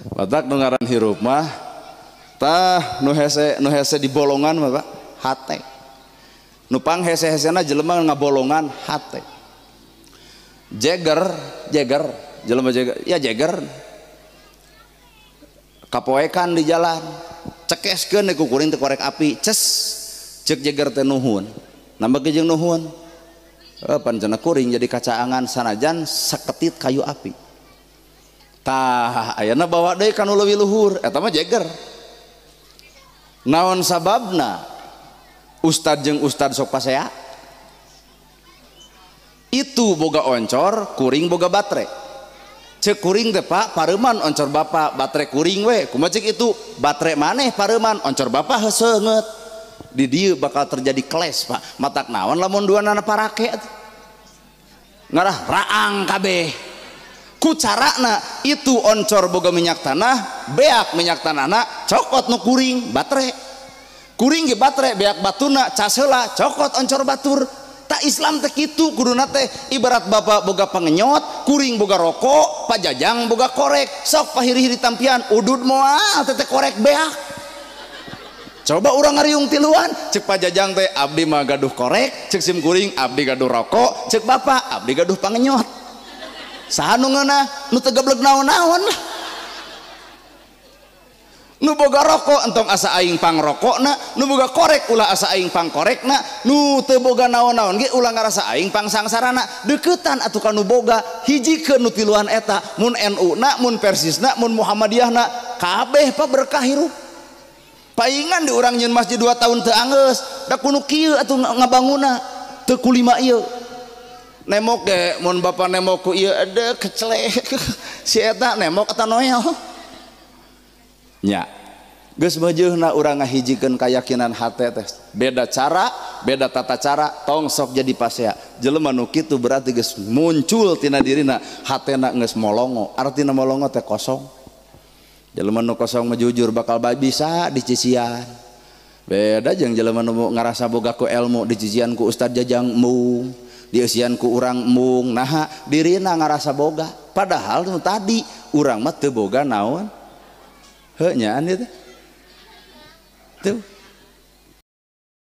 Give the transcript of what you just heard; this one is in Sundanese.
Batak nu ngaran hirup mah tah nu hese di bolongan mah Pak, hate. Nu pang hese-hesena jelema ngabolongan hate. Jeger, jelema jeger, ya jeger. Kapoekan di jalan, cekeskeun ku kuring teh korek api, ces. Cek jeger teh nuhun. Nambah ge jeung nuhun. Pan cenah kuring jadi kacaangan sanajan saketit kayu api. Tah ayeuna bawa deui ka nu leuwih luhur, eta mah jeger. Naon sababna ustad jeung ustad sok pasea? Itu boga oncor, kuring boga batre. Cek kuring teh Pak, pareuman oncor bapak, batre kuring we. Kumaha cek itu? Batre maneh pareuman, oncor bapak heuseungeut. Di dieu bakal terjadi clash Pak. Matak naon lamun duanana parake atuh. Ngarah raang kabeh. Ku carana itu oncor boga minyak tanah, beak minyak tanahna, cokot nu kuring batre. Kuring ge batre, beak batuna, cas heula, cokot oncor batur. Tak Islam teh kitu kuduna teh ibarat bapak boga pengenyot, kuring boga rokok, pajajang boga korek, sok pahiri-hiri tampian, udud moal teh korek beak. Coba urang ngariung tiluan, cek pajajang teh abdi mah gaduh korek, cek sim kuring abdi gaduh rokok, cek bapak abdi gaduh pangenyot. Saha nu ngeunah nu teu gebleg naon-naon lah. Nu boga rokok entong asa aing pangrokokna, nu boga korek ulah asa aing pangkorekna, nu teu boga naon-naon ge ulah ngarasa aing pangsangsarana. Deuketan atuh ka nu boga, hijikeun nu tiluan eta, mun NU na, mun Persisna, mun Muhammadiyahna, kabeh pa berkah hirup. Paingan di urang nyeun masjid 2 tahun teu anggeus, da kudu kieu atuh ngabanguna, teu kulima ieu. Nemok ge mun bapa nemok ku ieu ade kecelek si eta nemok eta noel. Nya geus meujeuna urang ngahijikeun kayakinan hate teh beda cara beda tata cara tong sok jadi pasea jelema nu kitu berarti geus muncul tina dirina hatena geus molongo artina molongo teh kosong jelema nu kosong mah jujur bakal bisa dicisian beda jeung jelema nu ngarasa boga ku ilmu dicisian ku Ustad Jajang mung dieusian ku urang mung naha dirina ngarasa boga padahal nu tadi urang mah teu boga naon heuh nyaan ieu teh tuh